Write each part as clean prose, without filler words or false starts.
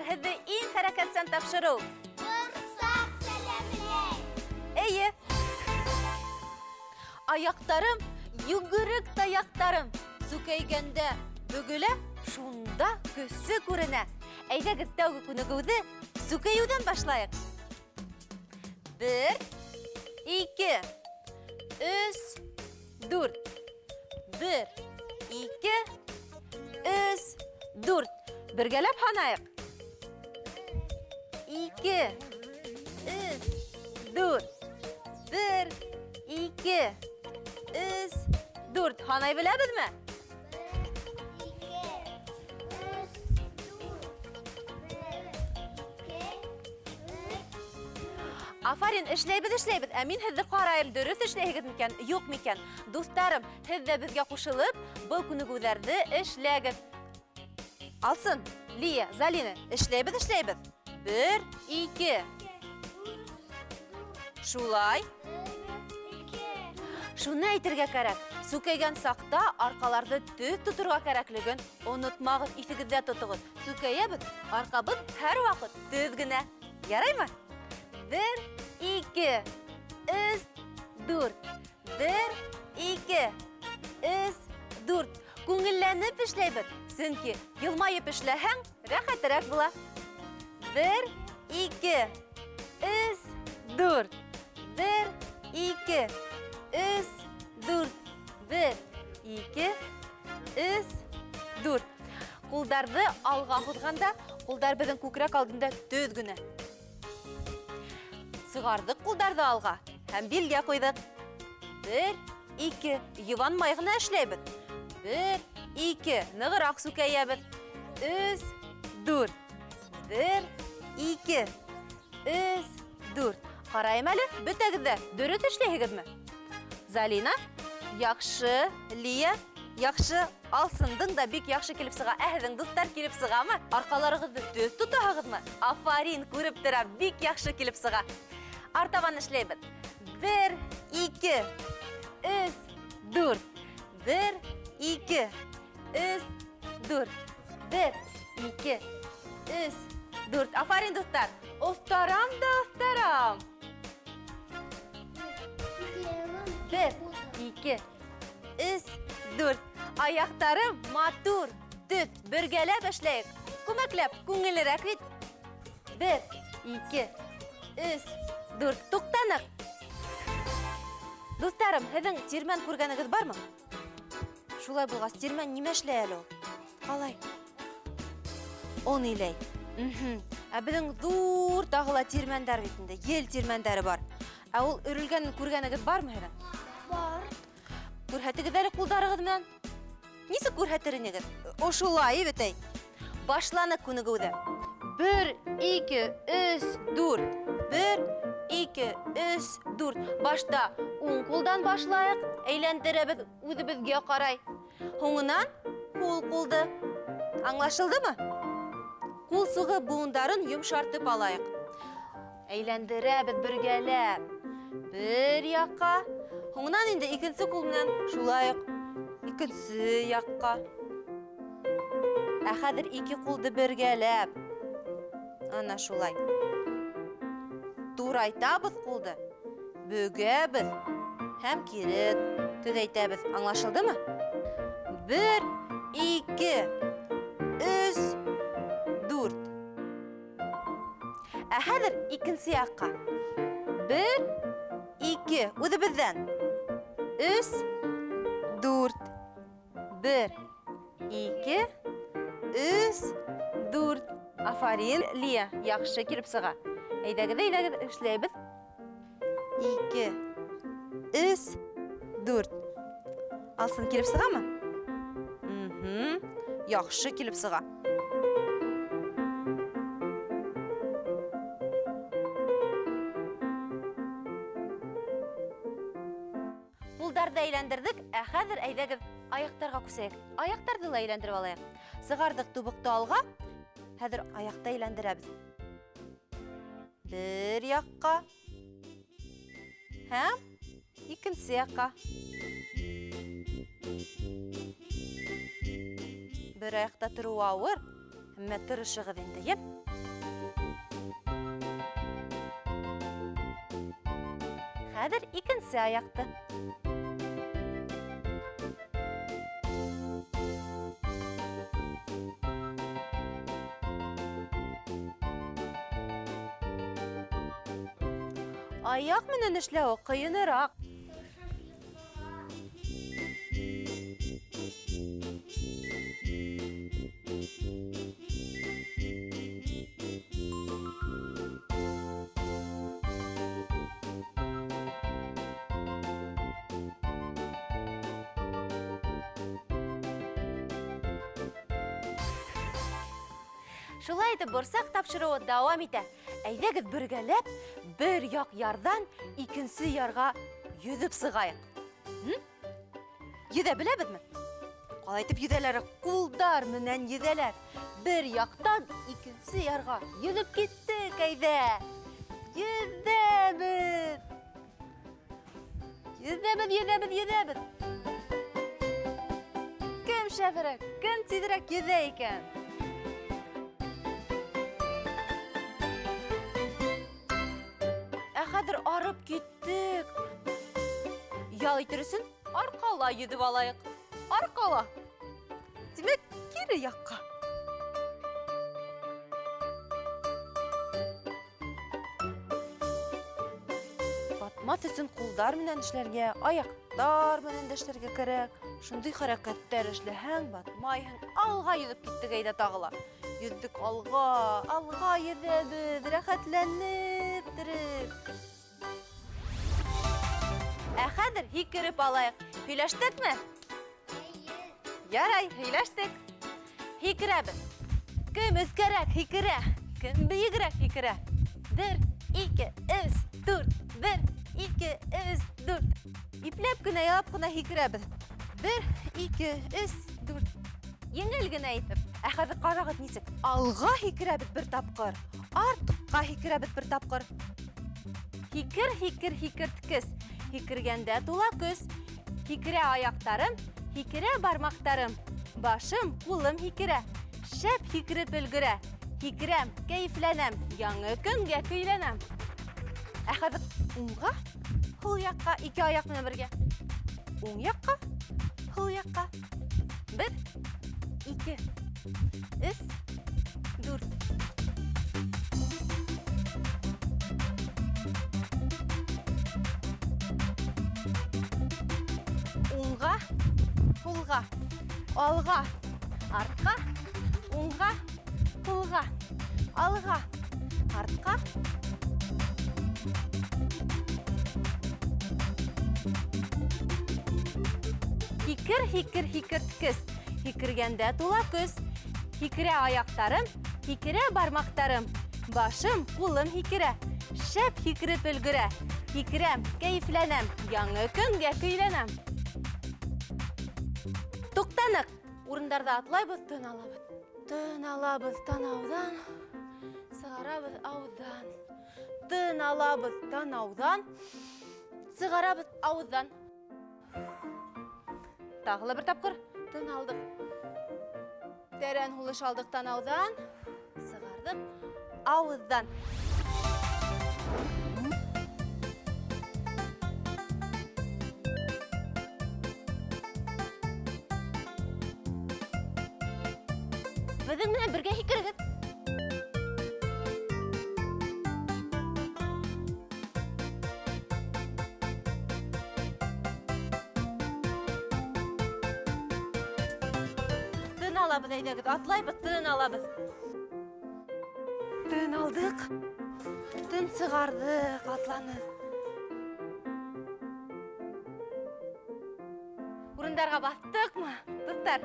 Дуҫтар, һеҙҙе иң хәрәкәтсән тапшырыу. Борсаҡ сәләмләй. Эйе. Аяҡтарым, йүгерек таяҡтарым. Сүкәйгәндә бөгөлә, шунда көсө күренә. Әйҙәгеҙ тәүге күнегеүҙе сүкәйеүҙән башлайыҡ. Бер, ике, өс, дүрт. Бер, ике, өс, дүрт. Бергәләп һанайыҡ. Ике, өс, дүрт. Бер, ике, өс, дүрт. Һанай беләбеҙме? Ике, өс, дүрт. Бер, ике, өс, Афарин, эшләйбеҙ, эшләйбеҙ. Ә мин һеҙҙе ҡарайым, дөрөҫ эшләйһегеҙ микән, юҡ микән? Дуҫтарым, һеҙ ҙә беҙгә ҡушылып, был күнегеүҙәрҙе эшләгеҙ. Алсын, Лия, Залина, эшләйбеҙ, эшләйбеҙ. Бер, ике. Шулай. Шуны әйтергә кәрәк, сүкәйгән саҡта арҡаларҙы төҙ тоторға кәрәклеген онотмағыҙ, иҫегеҙҙә тотоғоҙ. Сүкәйәбеҙ, арҡабыҙ һәр ваҡыт төҙ генә. Яраймы? Бер, ике, өс, дүрт. Бер, ике, өс, дүрт. Күңелләнеп эшләйбеҙ, сөнки йылмайып эшләһәң, рәхәтерәк була. Бер, ике, өс, дүрт. Бер, ике, өс, дүрт. Бер, ике, өс, дүрт. Ҡулдарҙы алға һуҙғанда, ҡулдар беҙҙең күкрәк алдында төҙ генә. Сығарҙыҡ ҡулдарҙы алға һәм билгә ҡуйҙыҡ. Бер, ике, йыуанмай ғына эшләйбеҙ. Бер, ике, нығыраҡ сүкәйәбеҙ. Өс, дүрт. Бер, ике, өс, дүрт. Ҡарайым әле, бөтәгеҙ ҙә дөрөҫ эшләйһегеҙме? Залина, яҡшы, Лия, яҡшы, Алсындың да бик яҡшы килеп сыға. Ә һеҙҙең дуҫтар килеп сығамы? Арҡаларығыҙҙы төҙ тотаһығыҙмы? Афарин, күреп торам, бик яҡшы килеп сыға. Артабан эшләйбеҙ. Бер, ике, өс, дүрт. Бер, ике, өс, дүрт. Бер, ике, өс, дүрт. Афарин, дуҫтар. Оҫтарам да оҫтарам. Бер, ике, өс, дүрт. Аяҡтарым матур, төҙ. Бергәләп эшләйек. Күмәкләп күңеллерәк бит. Бер, ике, өс, дүрт. Туҡтаныҡ. Дуҫтарым, һеҙҙең тирмән күргәнегеҙ бармы? Шулай булғас, тирмән нимә эшләй әле ул? Ҡалай? Он иләй. Ә беҙҙең ҙур тағы ла тирмәндәр бит инде, ел тирмәндәре бар. Ә ул өрөлгәнен күргәнегеҙ бармы һеҙҙең? Бар. Күрһәтегеҙ әле ҡулдарығыҙ менән. Нисек күрһәтер инегеҙ? Ошолай бит әй. Башланыҡ күнегеүҙе. Бер, ике, өс, дүрт. Бер, ике, өс, дүрт. Башта уң ҡулдан башлайыҡ, әйләндерәбеҙ үҙебеҙгә ҡарай. Һуңынан һул ҡулды. Аңлашылдымы? Ҡул суғы быуындарын йомшартып алайыҡ. Әйләндерәбеҙ бергәләп. Бер яҡҡа, һуңынан инде икенсе ҡул менән шулай уҡ икенсе яҡҡа. Ә хәҙер ике ҡулды бергәләп. Ана шулай. Турайтабыҙ ҡулды, бөгәбеҙ һәм кире төҙәйтәбеҙ. Аңлашылдымы? Бер, ике, өс, дүрт. Ә хәҙер икенсе яҡҡа. Бер, ике, үҙебеҙҙән. Өс, дүрт. Бер, ике, өс, дүрт. Афарин, Лия, яҡшы килеп сыға. Әйҙәгеҙ, әйҙәгеҙ, эшләйбеҙ. Ике, өс, дүрт. Алсын килеп сығамы? Яҡшы килеп сыға. Ҡулдарҙы әйләндерҙек, ә хәҙер әйҙәгеҙ аяҡтарға күсәйек. Аяҡтарҙы ла әйләндереп алайыҡ. Сығарҙыҡ тубыҡты алға, хәҙер аяҡты әйләндерәбеҙ. Бер яҡҡа һәм икенсе яҡҡа. Бер аяҡта тороу ауыр, әммә тырышығыҙ инде, йә? Хәҙер икенсе аяҡты. Аяҡ менән эшләүе ҡыйыныраҡ. Шулай итеп, Борсаҡ тапшырыуы дауам итә. Әйҙәгеҙ бергәләп бер яҡ ярҙан икенсе ярға йөҙөп сығайыҡ. Йөҙә беләбеҙме? Ҡалай итеп йөҙәләр? Ҡулдар менән йөҙәләр. Бер яҡтан икенсе ярға йөҙөп киттек, әйҙә. Йөҙәбеҙ. Йөҙәбеҙ, йөҙәбеҙ, йөҙәбеҙ. Кем шәберәк, кем тиҙерәк йөҙә икән? Ә хәҙер арып киттек. Ял итер өсөн арҡала йөҙөп алайыҡ. Арҡала. Тимәк, кире яҡҡа. Батмаҫ өсөн ҡулдар менән эшләргә, аяҡтар менән дә эшләргә кәрәк. Шундай хәрәкәттәр эшләһәң, батмайһың. Алға йөҙөп киттек әйҙә тағы ла. Йөҙҙөк алға, алға йөҙәбеҙ, рәхәтләнеп тереп. Ә хәҙер һикереп алайыҡ. Һөйләштекме? Эйе. Ярай, һөйләштек. Һикерәбеҙ. Кем өҫкәрәк һикерә? Кем бейегерәк һикерә? 1, 2, 3, 4. 1, 2, 3, 4. Ипләп кенә, ялап ҡына һикерәбеҙ. 1, 2, 3, 4. Еңел генә итеп. Ә хәҙер ҡарағыҙ нисек. Алға һикерәбеҙ бер тапҡыр, артҡа һикерәбеҙ бер тапҡыр. Һикер, һикер, һикерткес. Һикергәндә тула көс. Һикерә аяҡтарым, һикерә бармаҡтарым. Башым, ҡулым һикерә. Шәп һикереп өлгөрә. Һикерәм, кәйефләнәм, яңы көнгә көйләнәм. Ә хәҙер уңға, һул яҡҡа, ике аяҡ менән бергә. Уң яҡҡа, һул яҡҡа. 1, 2, 3, 4. Уңға, һулға, алға, артҡа, уңға, һулға, алға, артҡа. Һикер, һикер, һикерткес. Һикергәндә тула көс. Һикерә аяҡтарым, һикерә бармаҡтарым. Башым, ҡулым һикерә. Шәп һикереп өлгөрә. Һикерәм, кәйефләнәм, яңы көнгә көйләнәм. Туҡтаныҡ. Урындарҙа атлайбыҙ, тын алабыҙ. Тын алабыҙ танауҙан, сығарабыҙ ауыҙҙан. Тын алабыҙ танауҙан, сығарабыҙ ауыҙҙан. Тағы ла бер тапҡыр тын алдыҡ. Тәрән һулыш алдыҡ танауҙан, сығарҙыҡ ауыҙҙан. Беҙҙең менән бергә һикерегеҙ. Тын алабыҙ, әйҙәгеҙ, атлайбыҙ, тын алабыҙ. Тын алдыҡ, тын сығарҙыҡ, атланыҡ. Урындарға баҫтыҡмы? Дуҫтар,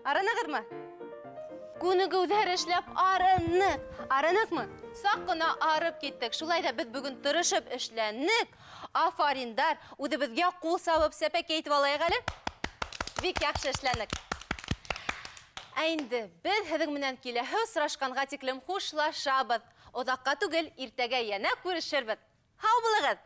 арынығыҙмы? Күнегеүҙәр эшләп арыныҡ. Арыныҡмы? Саҡ ҡына арып киттек. Шулай ҙа беҙ бөгөн тырышып эшләнек. Афариндар, үҙебеҙгә ҡул сабып сәпәкәй итеп алайыҡ әле. Бик яҡшы эшләнек. Ә инде беҙ һеҙҙең менән киләһе осрашҡанға тиклем хушлашабыҙ. Оҙаҡҡа түгел, иртәгә йәнә күрешербеҙ. Һау булығыҙ!